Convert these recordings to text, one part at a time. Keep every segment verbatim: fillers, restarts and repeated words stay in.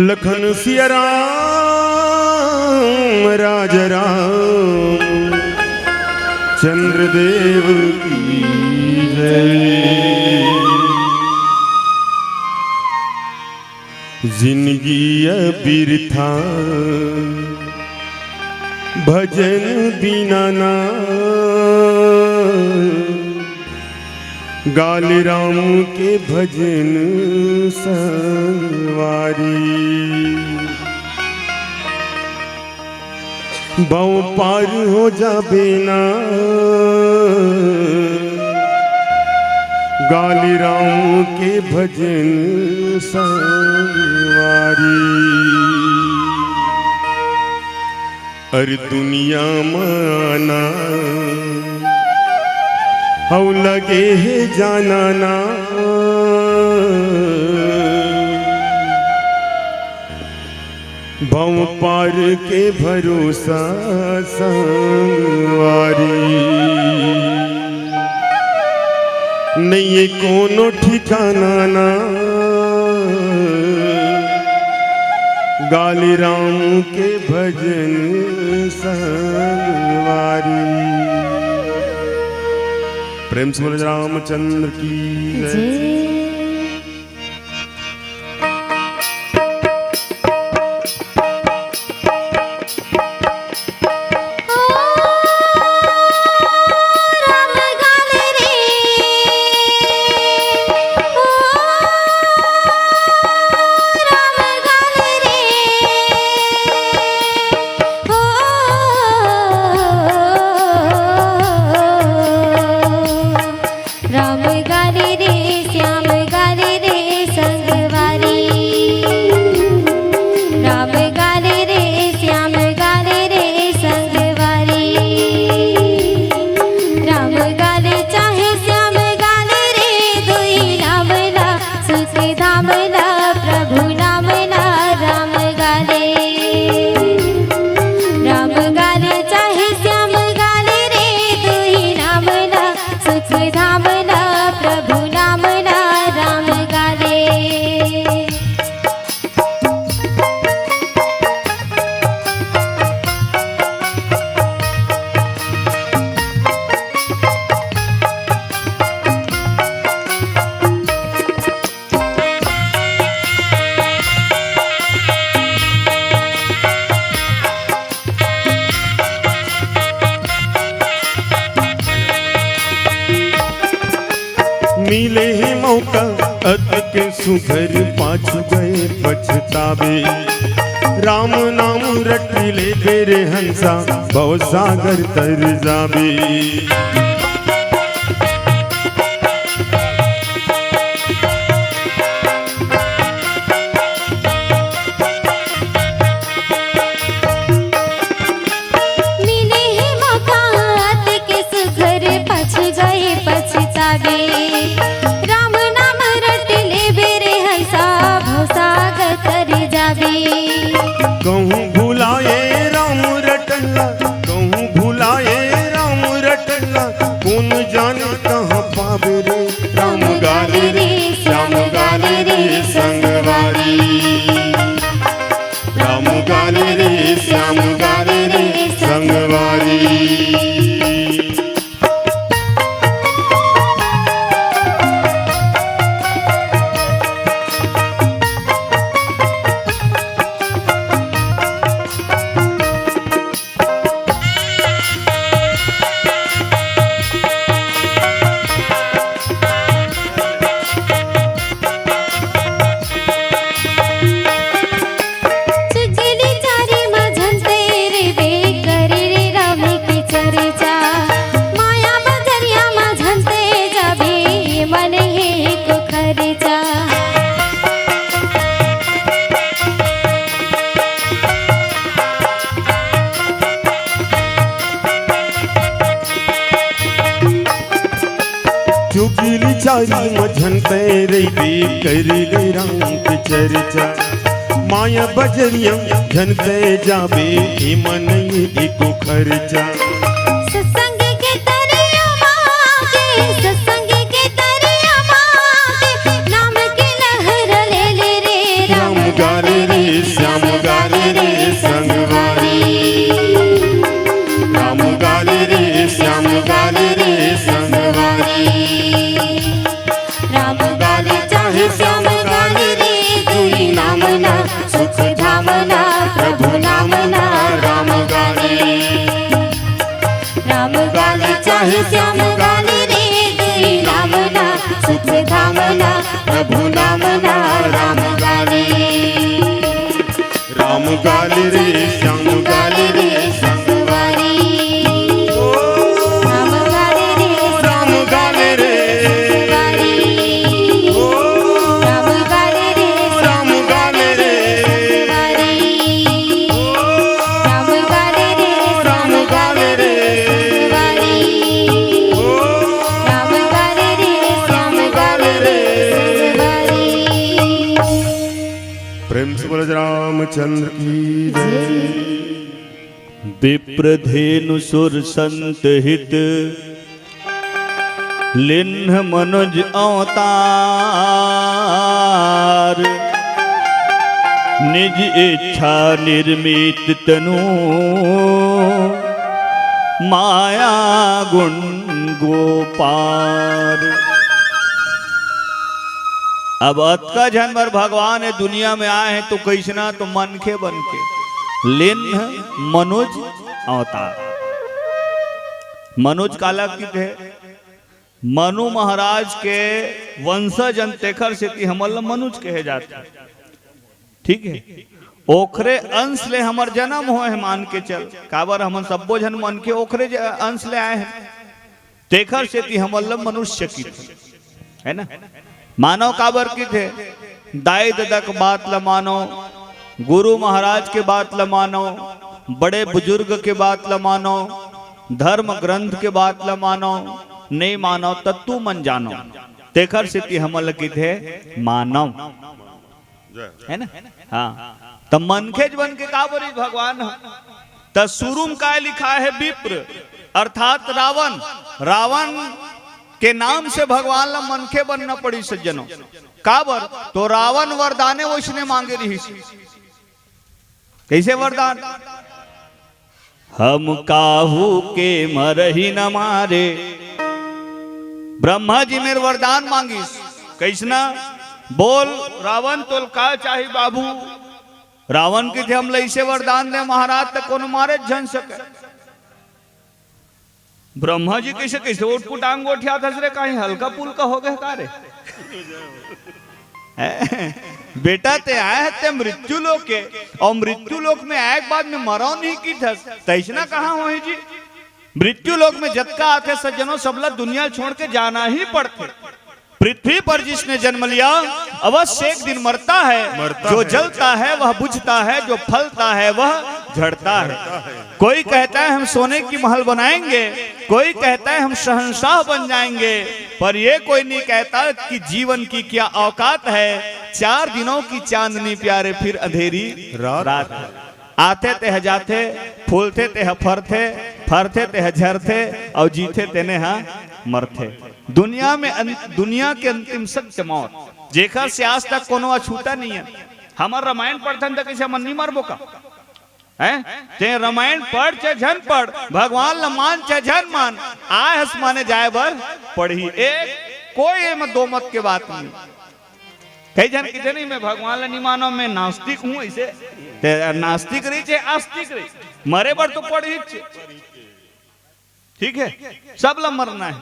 लखन सिया राम राजा राम चंद्रदेव की जय। जिनगी अबिरथा भजन बिना ना, गाली राम के भजन संवारी। बौ पार हो जाबे ना, गाली राम के भजन संवारी। अरे दुनिया म आना हौ लगे हे जाना ना, बौ पार के भरोसा संवारी। नइये कोनो ठिकाना ना, गाली राम के भजन संवारी। प्रेम से बोले रामचंद्र की जय। जय। राम गाले रे श्याम गाले रे संगवारी। राम गाले रे श्याम गाले रे संगवारी। राम गाले चाहे श्याम गाले रे, दुई नाम ला सुख धाम ला प्रभु नाम ला राम गाले। राम गाले चाहे श्याम गाले रे, दुई नाम ला सुख धाम ला प्रभु नाम ला राम गाले। मिले हे मौका अतके सुघर, पाछू गए पछतावे। राम नाम रट ले बेरे हंसा, भव सागर तर जावे। मिले हे मौका अतके सुघर, पाछू गए पछतावे। राम नाम रट ले बेरे हंसा, भव सागर तर जावे। कहूँ भुलाए राम रटन ला, कहूँ भुलाए राम रटन ला, कोन जाने कहाँ पावे रे। राम गाले रे श्याम गाले रे संगवारी। राम गाले रे श्याम गाले रे संगवारी। चुगली चारी मा झन तैं रहिबे, करे रे राम के चर्चा। माया बजरिया मा झन तैं जाबे, मन हे को खर्चा। चुगली चारी मा झन तैं रहिबे, करे ले राम के चर्चा। माया बजरिया झन तैं जाबे, एमा नइये एको खर्चा। सत्संग के तरिया मा के, सत्संग के तरिया मा के, नाम के लहर ले ले रे राम राम गाले रे राम गाले चाहे श्याम गाले रे, दुई नाम ना सुख धाम ना, प्रभु नाम ना राम गाले। राम गाले चाहे श्याम गाले रे, दुई नाम ना सुख धाम ना, प्रभु नाम ना राम गाले। राम गाले रे, श्याम गाले रे, संगवारी। ओ, राम गाले रे, राम गाले रे। संगवारी। ओ, राम गाले रे, राम गाले रे। संगवारी। ओ, राम गाले रे, राम गाले रे। संगवारी। ओ, राम गाले रे, राम गाले रे। संगवारी। प्रेम से बोलो रामचंद्र की जय। विप्र धेनु सुर संत हित, लिन्ह मनुज अवतार। निज इच्छा निर्मित तनु, माया गुण गोपार। अब अतका झन बर भगवान ए दुनिया में आए हे, तो कइसना? तो मनखे बन के, लिन्ह मनुज अवतार। मनुज काला किथे? मनु महाराज के वंशज अन, तेखर सेती हमन ल मनुज कहे जाथे। ठीक हे, ओखरे अंश ले हमर जनम होए हे, मान के चल, काबर हमन सब्बो झन मनखे ओखरे ज-, अंश ले आए हे, तेखर सेती हमन ल मनुष्य किथे, हे ना? मानव काबर किथे? दाई ददा के बात ल मानो, गुरु महाराज के बात ल मानो, बड़े बुजुर्ग के बात ल मानो, धर्म ग्रंथ के बात ल मानो, नइ मानो त तू मन जानो, तेखर सेती हमन ल किथे मानव। हे ना? हाँ। त मनखेच बन के का बोलिस भगवान ह? त शुरू म काय लिखाय हे? विप्र, अर्थात रावण। रावण के नाम से भगवान ल मनखे बनना पड़िस, सज्जनों। काबर? तो रावण वरदाने वइसने मांगे रिहिस। कइसे वरदान? हम काहू के मरही न मारे। ब्रह्मा जी मेर वरदान मांगिस। कइसना? बोल रावण, तोल का चाही बाबू? रावण किथे, हमला अइसे वरदान दे महाराज, त कोनो मारे झन सके। ब्रह्मा जी कइसे, कइसे उठपुटांग गोठियाथस रे, काहीं हल्का पुल्का हो गे का रे? हैं? बेटा, तें आय हस ते मृत्यु लोक के, अउ मृत्यु लोक में आय के बाद में मरव नहीं किथस, त अइसना कहाँ होही जी? मृत्यु लोक में जतका आथे सज्जनों, सबला दुनिया छोड़ के जाना ही पड़थे। पृथ्वी पर जिसने जन्म लिया, अवश्य एक दिन मरता है। मरता जो है। जलता है, वह बुझता है, जो फलता है, वह झड़ता है। झड़ता है। कोई कहता है, हम सोने की महल बनाएंगे, कोई कहता है, हम शहंशाह बन जाएंगे, पर ये कोई नहीं कहता कि जीवन की क्या औकात है। चार दिनों की चांदनी प्यारे, फिर अंधेरी रात। रात। आथे तेह जाथे, फूलथे तेह फरथे, फरथे तेह झरथे, अउ जीथे तेने ह मरथे। दुनिया में अन-, दुनिया के अंतिम सत्य मौत, जेखर से आज तक कोनो अछूता नहीं है। हमर रामायण पढ़थन त कइसे हमन नहीं मरबो का? हैं? तें रामायण पढ़ चाहे झन पढ़, भगवान ल मान चाहे झन मान, आय हस माने जाय बर पड़ही। एक कोई एमा दो मत के बात नहीं। कई झन किथे नहीं, मैं भगवान ल नहीं मानव, मैं नास्तिक हूँ, अइसे। ते नास्तिक रही चाहे आस्तिक रही, मरे बर तो पड़ही चे। ठीक है, सब ला मरना है।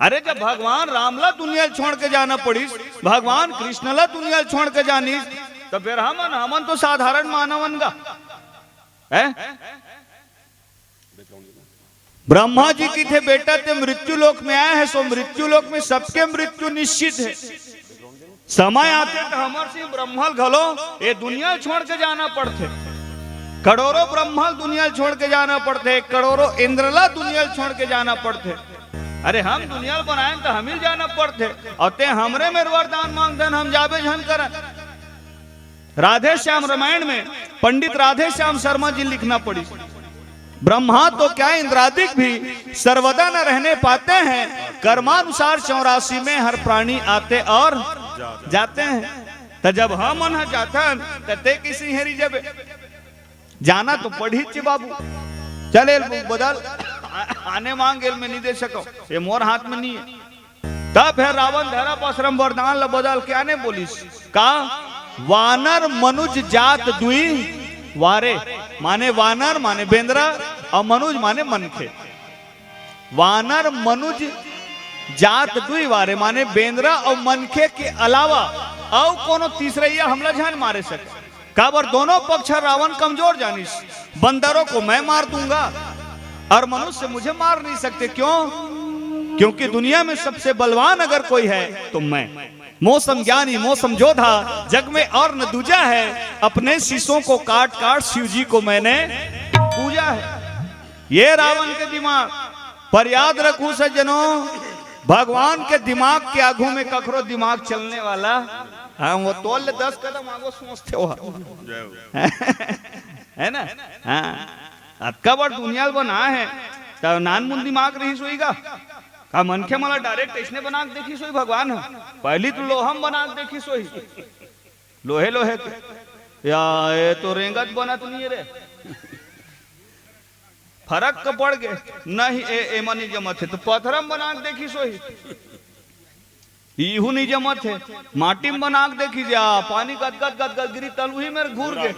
अरे, जब भगवान राम ला दुनिया ल छोड़ के जाना पड़िस, भगवान कृष्ण ला दुनिया ल छोड़ के जानिस, त फेर हमन, हमन तो साधारण मानव अन गा, हैं? ब्रह्मा जी किथे, बेटा, तें मृत्यु लोक में आय हस, सो मृत्यु लोक में सबके मृत्यु निश्चित है। समय आथे त हमर सिंह ब्रह्मा ल घलो ए दुनिया ल छोड़ के जाना पड़थे। करोड़ों ब्रह्मा ल दुनिया ल छोड़ के जाना पड़थे, करोड़ों इंद्र ला दुनिया ल छोड़ के जाना पड़थे। अरे, हम दुनिया ल बनाएन त हमी ल जाना पड़थे, अउ तें हमरे मेर वरदान मांगथन, हम जाबे झन करन। राधे श्याम रामायण में पंडित राधे श्याम शर्मा जी लिखना पड़िस, ब्रह्मा तो क्या इंद्रादिक भी सर्वदा न रहने पाते हैं, कर्मानुसार चौरासी में हर प्राणी आते और जाते हैं। त जब हमन ह जाथन, त तें कइसे हेरी जबे? जाना तो पड़ही चे बाबू। चल, एल बदल, आने मांग, एल मैं नहीं दे सकव, ये मोर हाथ में नहीं है। तब हे रावण धरप आश्रम वरदान ल बदल के आने बोलिस, का? वानर मनुज जात दुई वारे, माने वानर माने बेंदरा, अउ मनुज माने मनखे। वानर मनुज जात दुई वारे, माने बेंदरा अउ मनखे के अलावा अउ कोनो तीसरइया हमला झन मारे सके। काबर दोनों पक्ष रावण कमजोर जानिस। बंदरों को मैं मार दूंगा और मनुष्य मुझे मार नहीं सकते। क्यों? क्योंकि दुनिया में सबसे बलवान अगर कोई है तो मैं। मौसम ज्ञानी, मौसम जोधा, जग में और न दूजा है। अपने शीशों को काट काट शिव जी को मैंने पूजा है। ये रावण के दिमाग। पर याद रखू सज्जनों, भगवान के दिमाग के आगू में कखरो दिमाग चलने वाला, हाँ, वो तोल ले दस कदम आगो सोचते हो। है ना? हाँ, अतका बड़ दुनिया ल बना है, त नानमुन दिमाग रहिस होही गा? का मनखे मन ला डायरेक्ट अइसने बना के देखिस होही भगवान ह? पहली तो लोहा म बना के देखिस होही, लोहे लोहे के। या, ये तो रेंगत बनत नहीं है रे। फरक के पड़ गे, नहीं, ए, एमा नहीं जमत है, तो पथरा म बना के देखिस होही, इहू नहीं जमत है। माटी म बना के देखिस, या, पानी गदगद गदगद गिरी, तलुही मेर घूर गे।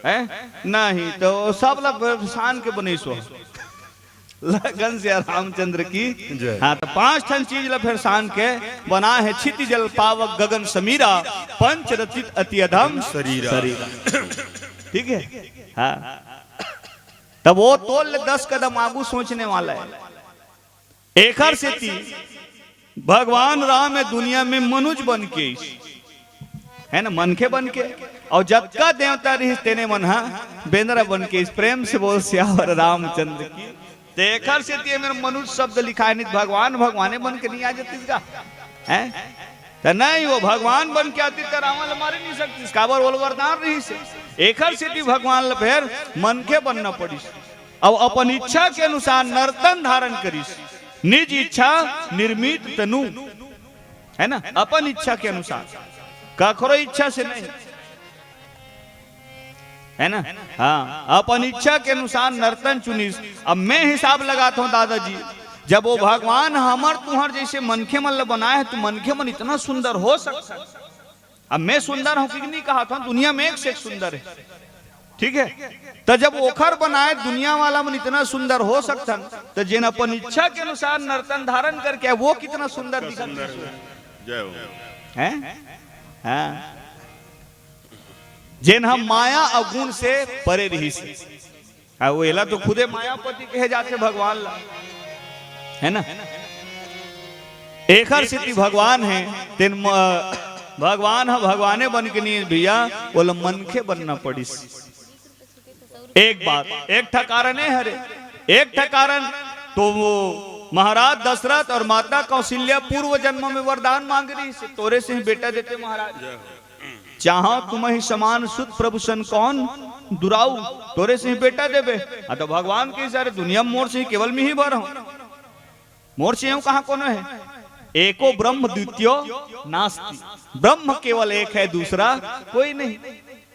हैं? नहीं, तो सब ला सान के बनइस हो। लगन से रामचंद्र की। जय। हाँ, तो पांच ठन चीज ला फेर सान के बना है, क्षिति जल पावक गगन समीरा, पंच रचित अति अधम शरीरा। शरीरा। ठीक है? हाँ। तब वो तोल ले दस कदम आगू सोचने वाला है। एखर सेती भगवान राम ए दुनिया में मनुज बन के आइस, है ना, मनखे बन के, अउ जतका देवता रहिस तेने मन हा बेंदरा बन के आइस। प्रेम से बोल सियावर रामचंद्र की। ते एखर सेती ए मेर मनुज शब्द लिखाय, नहीं त भगवान भगवाने बन के नहीं आ जातिस गा, हैं? त नहीं, वो भगवान बन के आतिस त रावण ल मारे नहीं सकतिस, काबर ओला वरदान रहिस हे। एखर सेती भगवान ल फेर मनखे बनना पड़िस। अउ अपन इच्छा के अनुसार नरतन धारण करिस, निज इच्छा निर्मित तनु, है ना, अपन इच्छा के अनुसार, कखरो इच्छा से नहीं, है ना? हाँ, अपन इच्छा के अनुसार नरतन चुनिस। अब मैं हिसाब लगात हूँ दादाजी, जब वो भगवान हमर तुहर जैसे मनखे मन ल बनाए हे, तो मनखे मन इतना सुंदर हो सकता? अब मैं सुंदर हूं कि नहीं कहा था, दुनिया में एक से एक सुंदर है, ठीक है? तो जब ओखर बनाए दुनिया वाला मन इतना सुंदर हो सकथन, तो जेन अपन इच्छा के अनुसार नर्तन धारण करके आए, वो कितना सुंदर दिखत सुंदर है। जय हो। हैं? हाँ। जेन हम माया अवगुण से परे रहिस। आ, वो एला तो खुदे मायापति कहे जाथे भगवान ला, है ना? एखर सेती भगवान है, तेन म-, भगवान ह भगवाने बन के नहीं भैया, ओला मनखे बनना पड़िस। एक बात, एक ठा कारण ए हरे, एक ठा कारण तो वो महाराज दशरथ और माता कौशल्या पूर्व जन्म में वरदान मांग रहिस, तोरे से ही बेटा देते महाराज। चाहौं तुम्हि समान सुत प्रभु सन कौन दुराऊ, तोरे से ही बेटा देबे। आ तो भगवान कहिस, अरे दुनिया में मोर से ही केवल मैं ही बर हूं, मोर से यूं कहां कोनो है। एको ब्रह्म द्वितीयो नास्ति, ब्रह्म केवल एक है, दूसरा कोई नहीं।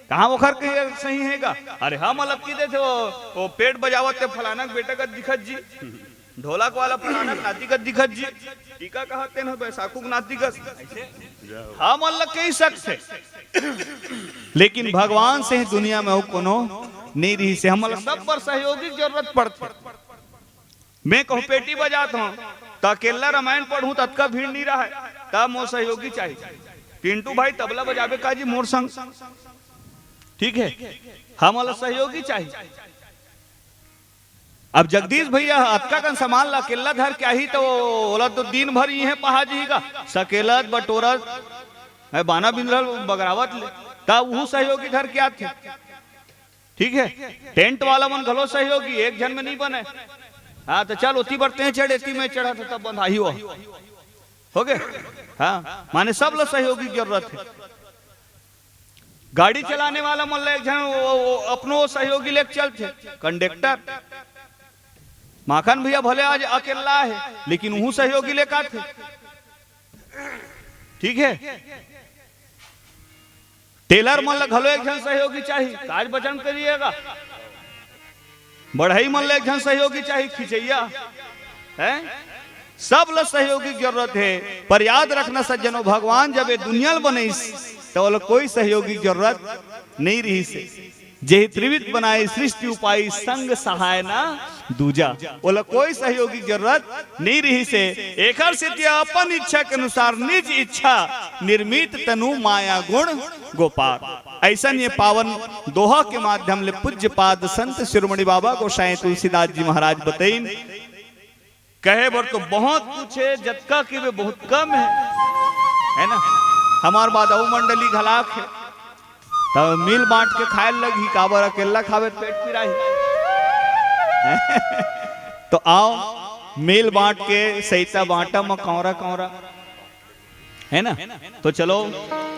कहां ओखर के सही हेगा? अरे हम अलग की देथे, वो, वो पेट बजावत ते फलाना के बेटा का दिखत जी। ढोलक वाला फलाना के नाती कस दिखत जी, टीका कहत तेन ह बैसाखू के नाती कस। हमन ल कई शक से, लेकिन भगवान से ही दुनिया में अउ कोनो नहीं रहिस हे। हमन ल सब बर सहयोगी के जरूरत पड़थे। मैं कहूं पेटी बजात हूं, त अकेल्ला रामायण पढ़ूं, त अतका भीड़ नहीं रहय, त मोर सहयोगी चाहिए। पिंटू भाई तबला बजाबे का जी मोर संग, ठीक है, हमन ल सहयोगी चाहिए। अब जगदीश भैया ह अतका कन सामान ला अकेल्ला धर के आही, त ओला तो दिन भर इहें पहा जही गा, सकेलत, बटोरत, है बाना बिंदरल, बगरावत ले, त उहू सहयोगी धर के आथे। ठीक है, टेंट वाला मन घलो सहयोगी, एक झन में नहीं बने। हाँ, त चल ओती बर तें चढ़, एती मैं चढ़त हंव, तब बंधाही हो। हो गे? हाँ, माने सब ला सहयोगी के जरूरत है। गाड़ी चलाने वाला मन ला एक झन वो, वो अपनो सहयोगी लेके चलथे, कंडक्टर। माखन भैया भले आज अकेल्ला हे, लेकिन उहू सहयोगी लेके आथे। ठीक है, टेलर मन ला घलो एक झन सहयोगी चाही, काज बचन करिएगा। बढ़ई मन ला एक झन सहयोगी चाही, खिंचैया, हैं? सब ल सहयोगी के जरूरत हे। पर याद रखना सज्जनों, भगवान जब ये दुनिया ल बनइस, त ओला कोई सहयोगी के जरूरत नहीं रहिस हे। जेहि त्रिविध बनाए सृष्टि उपाई, संग सहाय ना दूजा। ओला कोई सहयोगी के जरूरत नहीं रहिस हे। एकर सेती अपन इच्छा के अनुसार निज इच्छा निर्मित तनु माया गुण गोपार। अइसन ये पावन दोहा के माध्यम ले पूज्य पाद संत शिरोमणि बाबा गोसाई तुलसीदास जी महाराज बतइन। कहे बर तो बहुत कुछ हे, जतका कहिबे बहुत कम हे, है ना? हमर बाद अउ मंडली घलाक हे, त मिल बांट के खाए लगही, काबर अकेल्ला खाबे त पेट पिराही। तो आओ, मिल बांट के सइता बांटा म कौरा कौरा, है ना? तो चलो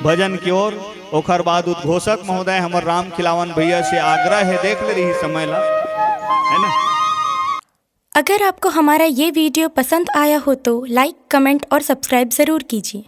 भजन की ओर। ओखर बाद उद्घोषक महोदय हमर राम खिलावन भैया से आग्रह हे, देख ले रही समय ला, है ना? अगर आपको हमारा ये वीडियो पसंद आया हो तो लाइक, कमेंट और सब्सक्राइब ज़रूर कीजिए।